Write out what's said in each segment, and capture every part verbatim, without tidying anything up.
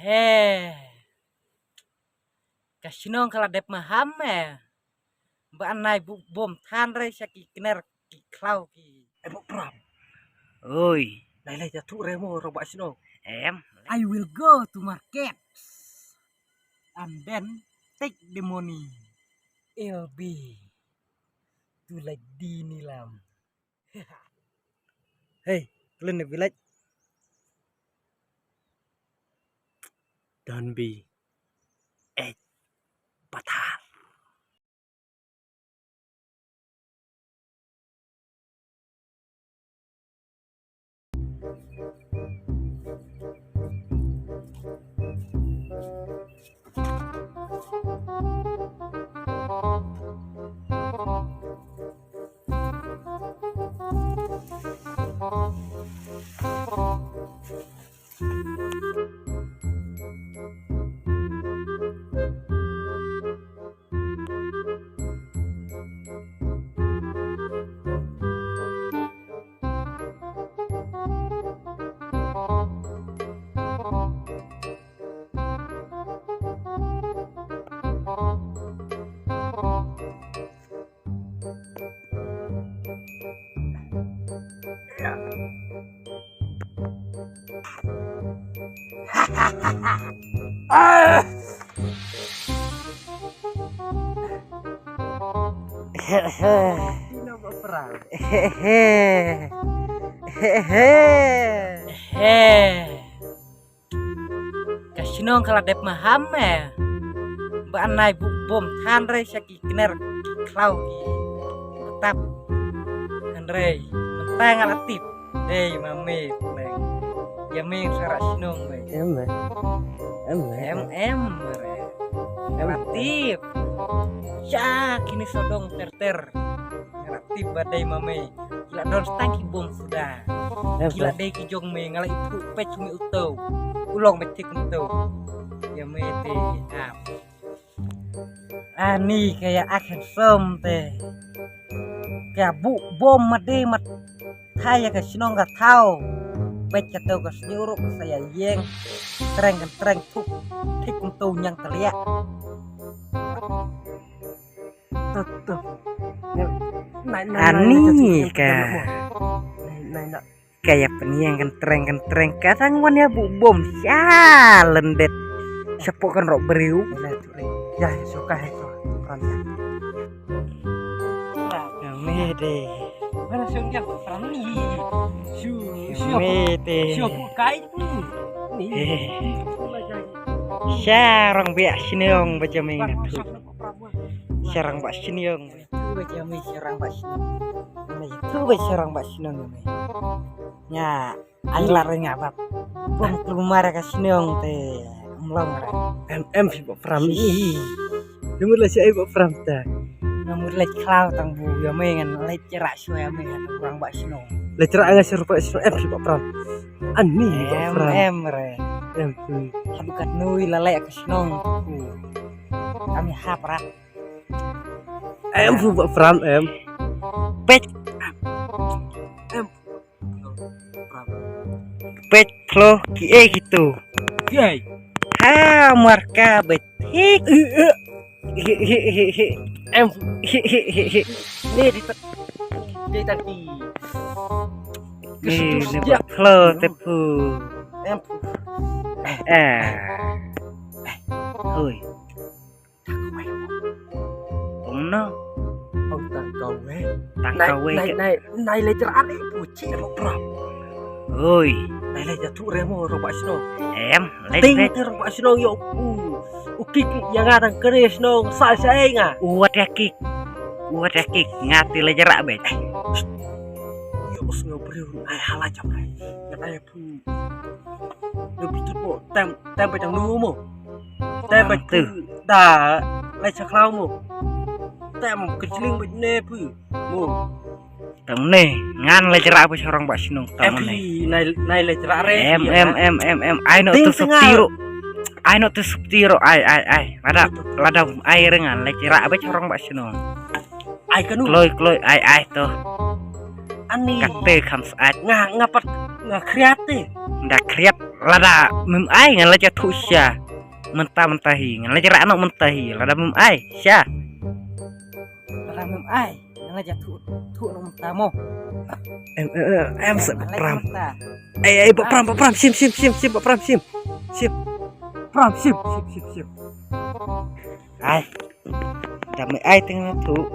He. Ka shnong ka la dep maham eh. Ba anai bu bom than re sha ki kner ki khlaw ki. Eh, Bah Pram. Oi. Nai le ja tu re mo ro ba shnong. Em. I will go to market and then take the money. L B. Tu lek di nilam. Hey, klen ne village. Don't be a pathar. Ka shnong ka la dep maham eh. Ba anai bu bom than re sha ki kner ki khlaw ki tap. Hynrei mynta nga la tip. Dei ma me pleng. Ïa me sa ra shnong me. Em eh. Em eh. Em em re. Nga la tip. Sha kine sodong ter ter. Nga la tip ba dei ma me. Ki la don stang ki bom suda. Ki la dei ki jong me, nga la ïathuh peit me uto. U long me tik uto. Ïa me te ap. Ani ka ïa ak handsome te. Ka bu bom ma dei ma thai ïa ka shnong ka thaw. Peit kato ka sniewruh ka sa ïa ïeng. Treng kan treng thuk. Tik uto ñiang taliah. Ani ka. Ka ïa pynïeng kan treng kan treng ka tang wan ïa bu bom sha lyndet. Shapoh kan rok briew. Ya, ya, suka, ya, suka. Mede. Mana sung dia pram ni. Shu, shu. Mede. Shu bukai tu. Ni. Sharang biak siniong bajaming tu. Sharang biak siniong. Tu bajaming sharang biak siniong. Tu bajaming sharang biak siniong ni. Nya. Ai la ring abap. Bom klumar ka shnong te. Mlong ra. Em em phi ba pram. Ih. Lumur la shi ai ba pram ta. Namur leit khlaw tang bu ïa me ngan leit chera shu ïa me ngan rang ba shnong. Leit chera nga shu rupa shnong em phi ba pram. Ani ba pram. Em re. Em. Hadu kat nui la leit ka shnong. Kami hap rat. Em phi ba pram em. Pet. Em. Pet klo ki e kitu. Yai. Ha marka betik. Hi hi hi hi. Em hi hi hi hi. Ni di tak. Di tak di. Ni ni ba klo tepu. Em. Eh. Hui. Ong no. Ong tang kawei. Tang kawei. Nai nai nai le jera ni pu chi ro pra. Oi. Nai le jatu re mo ro ba sno. Em, le ting re. Te ro ba sno yo pu. U kik ya nga dang kere sno sa sa e nga. U wat ya kik. U wat ya kik nga ti le jera be. Yo sno bru nai hala jam nai. Ya nai pu. Yo bitu po tem tem pe tang nu mo. Te ba tu da lai cha khlaw mo. Te mo kchling ba ne pu mo. Tang ne ngan lai chra ba chorong ba shnong tang ne. Nai nai lai chra re. Em em em em em ai no tu suptiro. Ai no tu suptiro ai ai ai. Lada lada ai re ngan lai chra ba chorong ba shnong. Ai kanu. Kloi kloi ai ai to. Ani. Kate kham saat. Nga nga pat nga khriat te. Nda khriat. Lada mem ai ngan la jia thuh sha. Mynta mynta hi ngan la jia rah noh mynta hi, lada mem ai sha. Lada mem ai ngan la jia thuh, thuh noh mynta mo. Em em em em sa. Ngan la jia pram. Mynta. Ai ai ba pram ba pram, shim shim shim shim ba pram, shim. Shim. Pram, shim shim shim shim. Ai. Da mem ai teng na thuh.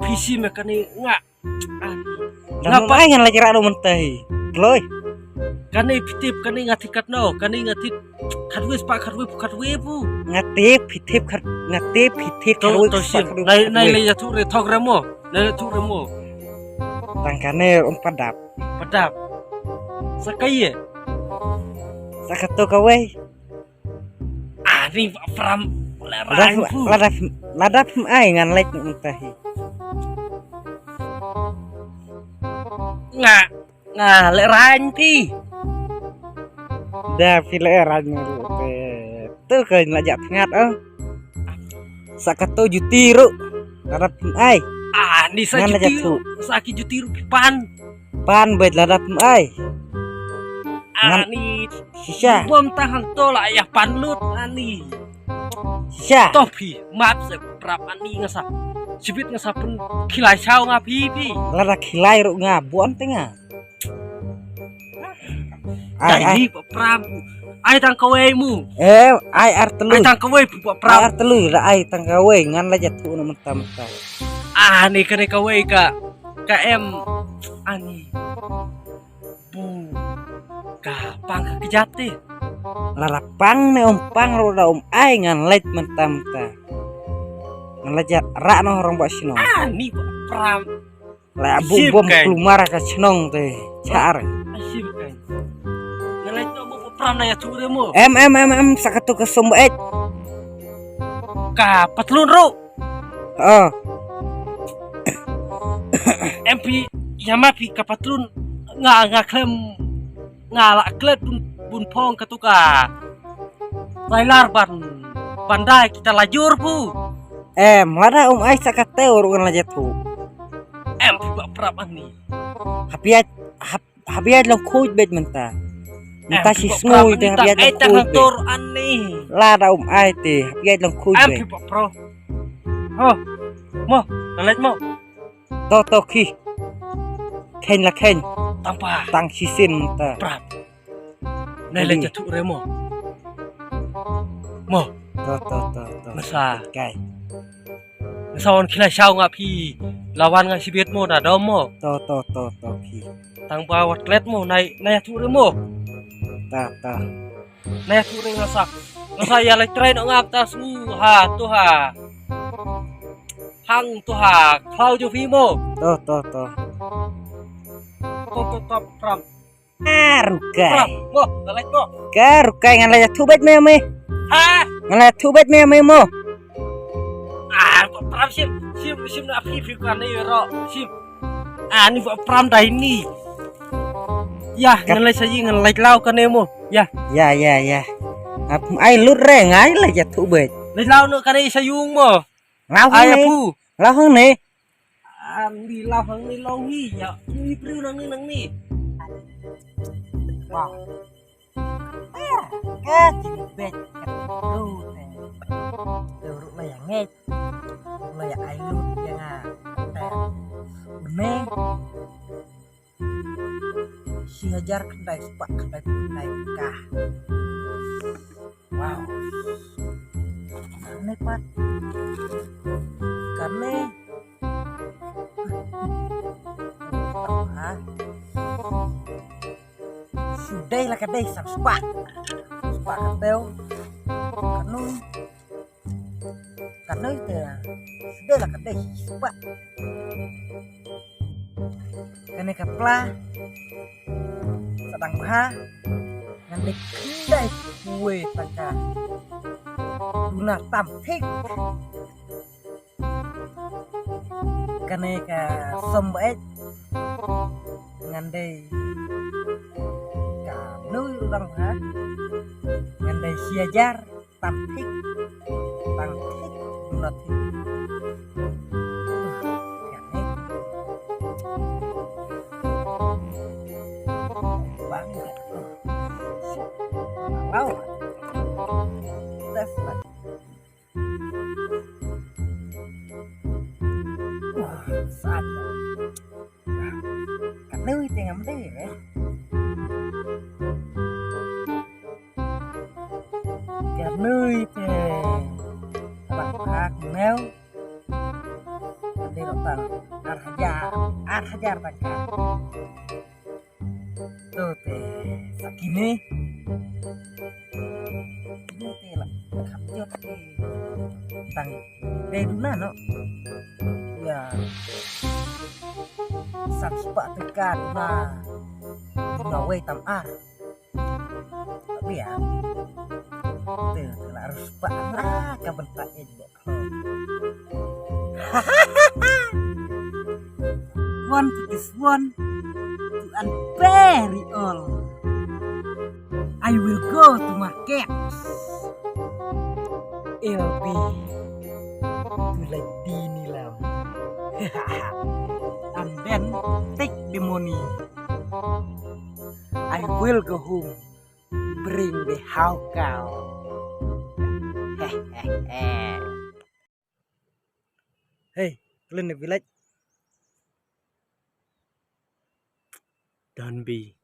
Phi shim ïa kane nga. Ai. Da mem ai ngan la jia rah noh mynta hi. Kloi. Kane phi tip kane nga tip katno, kane nga tip khatwei spah khatwei phew khatwei phew. Nga tip phi tip khat, nga tip phi tip khatwei spah khatwei. Nai nai la jia thuh re, thok re mo. Nai la jia thuh re mo. Tang kane um pat dap. Pat dap. Sa kaei? Sa kato kawei. Ani ba pram. Lada lada lada mem ai ngan leit noh mynta hi. Nga nga lehraiñ phi. Da phi lehraiñ ruh te. Tu ka la jah thngat ah. Sa kato juti ruh. Lada mem ai. Ani sa juti ruh. Sa ki juti ruh phi pan. Pan bad lada mem ai. Ani shisha. Bom tahan to la ya pan lut ani. Shisha. To phi map se prap ani ngasa. Sibit ngasa pun khilai shaw nga phi phi. Lada khilai ruh nga bon te nga. Ai ai. Ba pram. Ai tang kawei mo. Eh ai ar telu. Ai tang kawei ba pram. Ai ar telu da ai tang kawei ngan la jia thuh noh mynta mynta. Ani kane kawei ka ka em ani. Bu ka pang ka kjat te. Lada pang ne um pang ruh da um ai ngan leit mynta mynta. Ngan la jia rah noh rong ba shnong. Ani ba pram. La bu bom klumar ka shnong te. Char. Asim kai. Ngan leit noh ba pram na ya chu re mo. Em em em em sa kato ka som ba et. Ka patlun ruh. Oh. Em phi ïa ma phi ka patlun nga nga khlem nga la klet bun bun phong kato ka trailer ban ban dai kita la jur phu. Em lada um ai sa kate ruh ngan la jia thuh. Em phi ba prap ani. Hapia hap Hap ïaid long khuid beit mynta. Mynta shi sngi te hap ïaid long khuid beit. Lada um ai te hap ïaid long khuid beit. Ho. Mo, la leit mo. To to ki. Khein la khein. Tang pa. Tang shisien mynta. Prap. Nai leit jathuh re mo. Mo. To to to to. Masa. Kai. Sa wan khilai shaw nga phi. Lawan nga sibit mo na dom mo. To to to to phi. Tang ba wat klet mo nai nai thu re mo. Ta ta. Nai thu re nga sa. Nga sa ya lai trai no nga ta su ha tu ha. Hang tu ha khlau jo phi mo. To to to. To to to pram. Ka rukai. Ka rukai ngan la jathuh beit me me. Ha? Ngan la jathuh beit me me mo. Ah, pram sim sim sim na phi phi kan ni ro sim. Ah, ni pram dai ni. Ya, ngan la sa yi ngan la lau kan ni mo. Ya. Ya ya ya. Ap ai lut re ngai la jathuh beit. La lau no kan ni sa yung mo. Lau ai pu. Lau hang ni. Am di lau hang ni long hi ya. Ni priu nang ni nang ni. Wow. Ah, ka jing bek ka tu te. Te ru la ya ngai. Ru la ya ai lut ya nga. Te. Une. Shi hajar khyndai spah khyndai phew khyndai ka. Wow. Kane pat. Kane. Ha. Shu dei la ka dei san spah. Spah ka teu. Kanu. Ka noi te sdei la ka dei spah. Kane ka pla sa dang bha ngan dei khyndai phew tang ka duna tam thik. Kane ka som ba ej ngan dei ka noi u dang bha ngan dei shi hajar. Tam thik. Tam thik. Duna thik. Yak ni. Bang. Nui te ngam dei re. Ka nui te. Bang hak neu. Dei lo tang. Ar hajar. Ar hajar tang ka. To te. Sakini. Ini te la kham jot te. Tang dei duna no. Ya. San spah tengka duna. Duna wei tam ar. Tapi ya. Te te la rus spah la ka benta ej bo. Want to this one to unbury all. I will go to market. L B to like dini lam. And then take the money. I will go home. Bring the hawkal. Hey, clean the village. Don't be